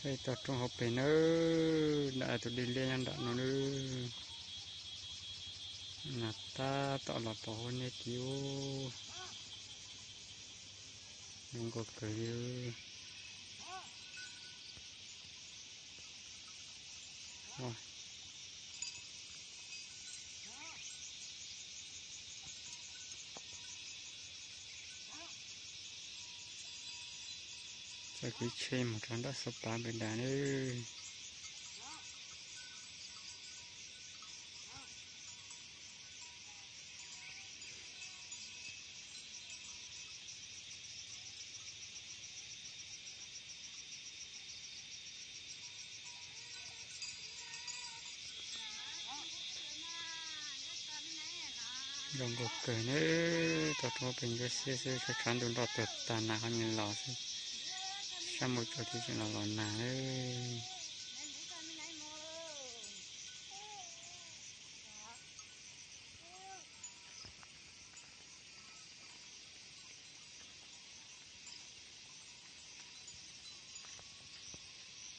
Peb toj roob hauv pes nawb, nram tus dej liab nyob nram no nawb. Nas tab tom los pos huab niab kiv ub. Zoo nkauj kawg li. Txoj kev tsheb mus rau nram Xab Pav Npis Das nawb. Zoo nkauj kawg nawb, toj roob pem ntsuab xiab xwb, tshav ntuj nroj tuag tag, nas ho nyias los xwb. Sab npau tsawv thiab tseem los los nag nawb.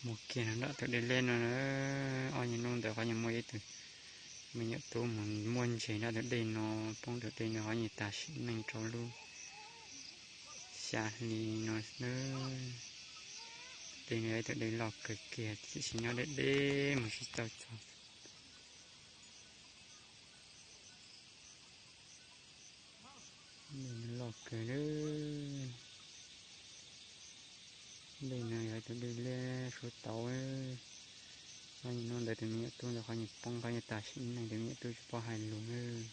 Mus kiag no nram tus dej liab no na, ob nyuag hnub ntawd qhov nyuag muaj ib tug me nyuam tub mus muab ntses nram tus dej no, poob tus dej no qhov nyuag tag sim neej rau lub xya hli no nawb. Dej no yog ib tug dej loj kawg kiag, tiam sis nyob deb deb mus tsis tau txog. Dej no loj kawg li. Dej no yog tus dej liab suav tauv. Qhov nyuag hnub ntawd tus me nyuam tub ntawd qhov nyuag poob, qhov nyuag tag sim neej, tus me nyuam tub tsis paub hais lus nawb.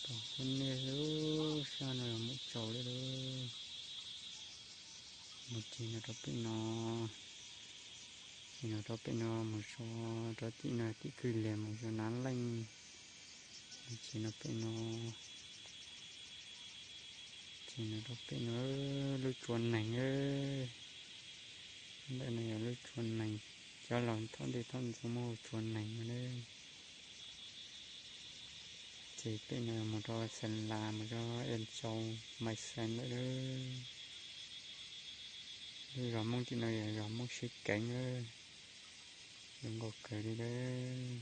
Pos huab niab lub sab no yog Mus Tsaus li lub. Mus ceg no rau pem no, ceg no rau pem no mus so rau tim no tim Kwj Liag mus so Nav Leej. Mus ceg no pem no, ceg no rau pem no lub tsua neeg. Ntawm no yog lub tsua neeg, cov laus thaum ntej thaum ntxov muab hu tsua neeg no. Ces pem no mus rau Xeem Las, mus rau Es Tsaus, Mais Xees lawm. Lub zos Hmoob tim no yog zos Hmoob Sib Keev, zoo nkauj kawg li lawm.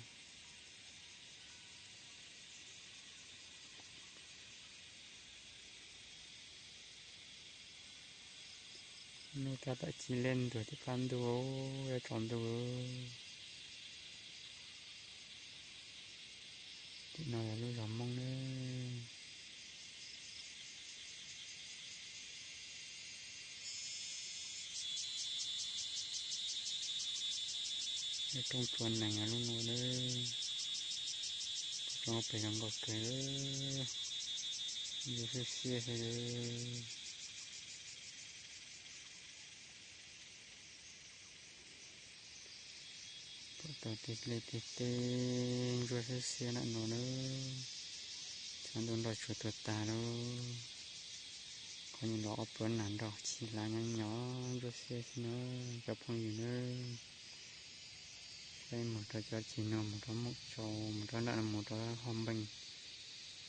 Neb tab tom ci liab ntuag tim qab ntuj, yuav tsaus ntuj. Tim no yog lub zos Hmoob nawb. Lub roob tsua neeg lub no nawb. Roob pem zoo nkauj kawg, ntsuab xiab xiab xwb. Pom tau tej liaj tej teb ntsuab xiab xiab nram no nawb. Tshav ntuj nroj tsuag tuag tag lauj. Qhov nyuag los ob pluav nag nrog txhij hlav nyob nyob ntsuab xiab xwb na cov phooj ywg nawb. Saib mus rau cov ceg no, mus rau Moos Tsaus, mus rau nram no, mus rau Hom Npeej,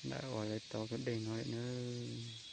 nram uas lawv tau tus dej no lawm nawb.